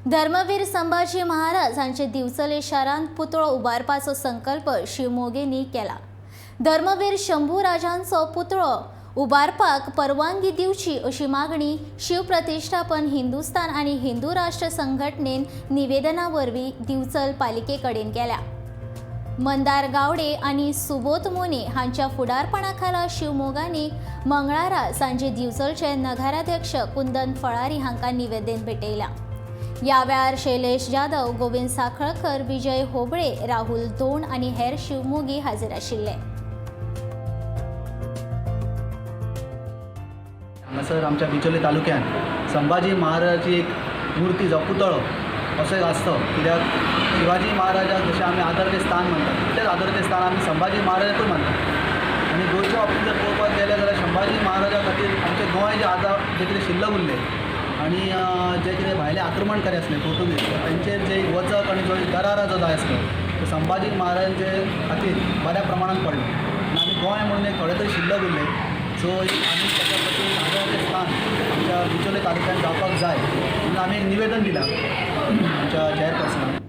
धर्मवीर संभाजी महाराज हांचे दिवचले शारांत पुतळो उबारपाचो संकल्प शिवमोगींनी केला. धर्मवीर शंभू राजांचो पुतळो उबारपाक परवानगी दिवची अशी मागणी शिवप्रतिष्ठापन हिंदुस्तान आनी हिंदू राष्ट्र संघटनेन निवेदना वरवीं दिवचल पालिके कडेन केल्या. मंदार गावडे आनी सुबोध मोने हांच्या फुडारपणा खाला शिवमोगांनी मंगळारा सांजे दिवचलचे नगराध्यक्ष कुंदन फळारी हांकां निवेदन भेटयलां. ह्या वेळार शैलेश जाधव, गोविंद साखळकर, विजय होबळे, राहुल दोण आनी हेर शिवमोगी हाजीर आशिल्ले. हांगासर आमच्या बिचोले तालुक्यान संभाजी महाराजाची एक मूर्ती जावं पुतळो असो एक आसचो, कित्याक शिवाजी महाराजाक जशें आमी आदर्श स्थान मानतात, तितलेंच आदर्श स्थान आमी संभाजी महाराजाकूय मानतात. आनी गोंयच्या बाबतींत जर पळोवपाक गेलें जाल्यार संभाजी महाराजा खातीर आमचें गोंय जें आतां जें कितें शिल्लक उरलें आनी जे कितें भायले आक्रमणकारी आसले पोर्तुगीज, तांचेर जे एक वचक आनी जो एक दरारा जो जाय आसलो तो संभाजी महाराजांचे खातीर बऱ्या प्रमाणान पडलो आनी आमी गोंय म्हणून एक थोडें तरी शिल्लक उरलें. सो एक आमी ताच्या खातीर आदराचें स्थान आमच्या बिचोले तालुक्यान जावपाक जाय म्हणून आमी एक निवेदन दिलां आमच्या चॅरपर्सनाक.